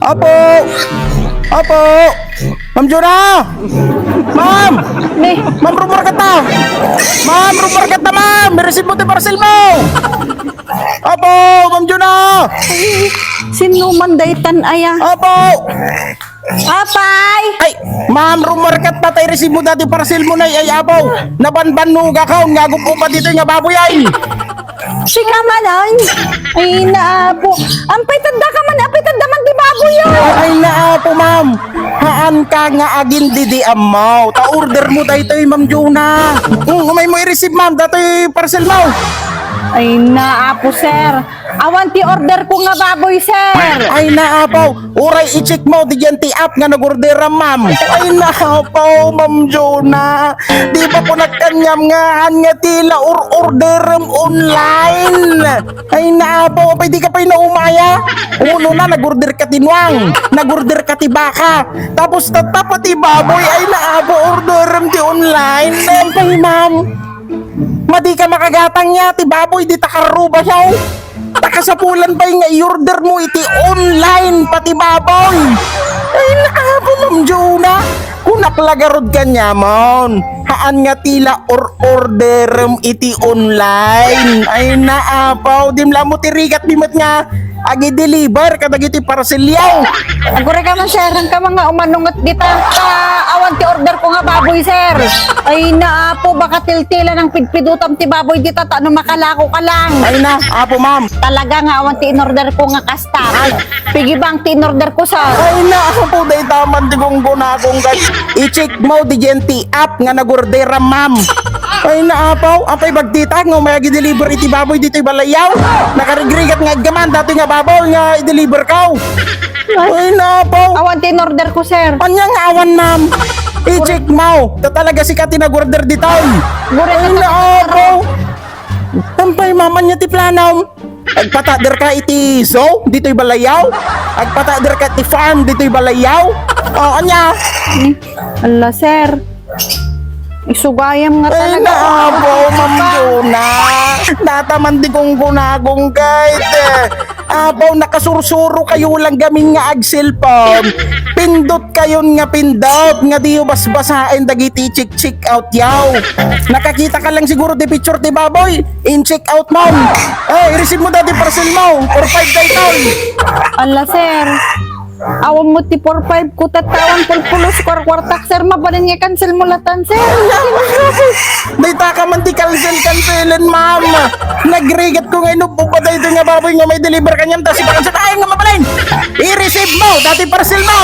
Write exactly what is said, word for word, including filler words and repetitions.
Apo! Apo! Ma'am Jona! Ma'am! Ni? Ma'am, rumurketta! Ma'am, rumurketta, ma'am! Ireceive mo ti parcel mo! Apo! Ma'am Jona! Sino man daytan aya? Apo! Apay! Ay, ma'am, rumurketta ta ireceive mo dati parcel mo, nay, ay, apo! Nabanbannog akon nga agub-upa ditoy nga baboy, ay! Sika man, ay. Ay, naapo. Ampay tadda ka man, ampay tadda man ti baboy, ay. Ay, naapo, ma'am. Haan ka nga agin didi ammaw. Ta order mo daytoy, Ma'am Jona. Mm, umay mo i-receive, ma'am, datoy parcel mo. Ay, naapo, sir. Awan ti order ko nga baboy, sir. Ay, naapo. Uray i-check mo, didian ti app nga nag-orderam, ma'am. Ay, naapo, Ma'am Jona. Di ba ko nagkanyam nga, haan nga ti la or-orderem online? Ay, naapo, apay di ka pay naumaya? Uno na, nag-order ka ti nuang, nag-order ka ti baka. Tapos tattapa ti baboy, ay, naapo, orderem ti online. Apay, ma'am. Madi ka makagatang ya, ti baboy, di ta karruba siya, oh. Ta kasapulan pay nga i-order mo iti online pati baboy. Ay, naapo, Ma'am Jona. Kunak la garud kaniamon. Haan nga ti la or-orderem iti online. Ay, naapo. Dim la mo ti rigat di met nga agi-deliver kadagiti parcelyo. Aguray ka man, sir. Ang ka mga umanungot dita. Ta, awan ti order ko nga baboy, sir. Ay, naapo. Baka tiltila nang pidpidutam ti baboy dita. Ta, ano makalako ka lang. Ay na, apo, ma'am. Talaga nga awan ti in-order ko nga kastam. Ay. Piggy bank ti in-order ko, sir. Ay, naapo, dayta man ti gunggunagong, guys. I-check mo, didian ti app nga nag-orderam, ma'am. Ay, naapo, apay bagtita nga umay agi-deliver iti baboy ditoy balayyaw. Nakarigrigat nga aggaman, datoy nga baboy nga i-deliver ko. Ay, naapo. Awan ti in-order ko, sir. Anya nga awan, ma'am? I-check mo. Ta talaga sika ti nag-order ditoy. Guri Ay, na to. Naapo. Ampay, ma'am, anya ti planom? Agpatader ka iti zoo ditoy balayyaw? Agpatader ka iti farm ditoy balayyaw? O, anya? Hmm. Ala, sir. Isugayam nga Ay, talaga. Naapo, Ma'am Jona. Data man ti gunggunagong, guys. Apo, nakasursuro kayo lang gamin nga ag-cellphone. Pindot kayon nga pindot nga diyo basbasaen dagiti check-check out yaw. Nakakita ka lang siguro ti picture ti baboy. In check out, ma'am. Eh, i-receive mo dati parcel mo. Four five daytoy. Ala, sir. Awan mo ti four five ko, tatawan pulpulos kwarkwartak, sir. Mabalin nga cancel mo latan, sir. Dayta ka man ti cancel, cancelen, ma'am. Nagrigat ko nga inubbo pa daytoy nga baboy nga may deliver kaniam, ta si cancel ay nga mabalin. I-receive mo dati parcel mo.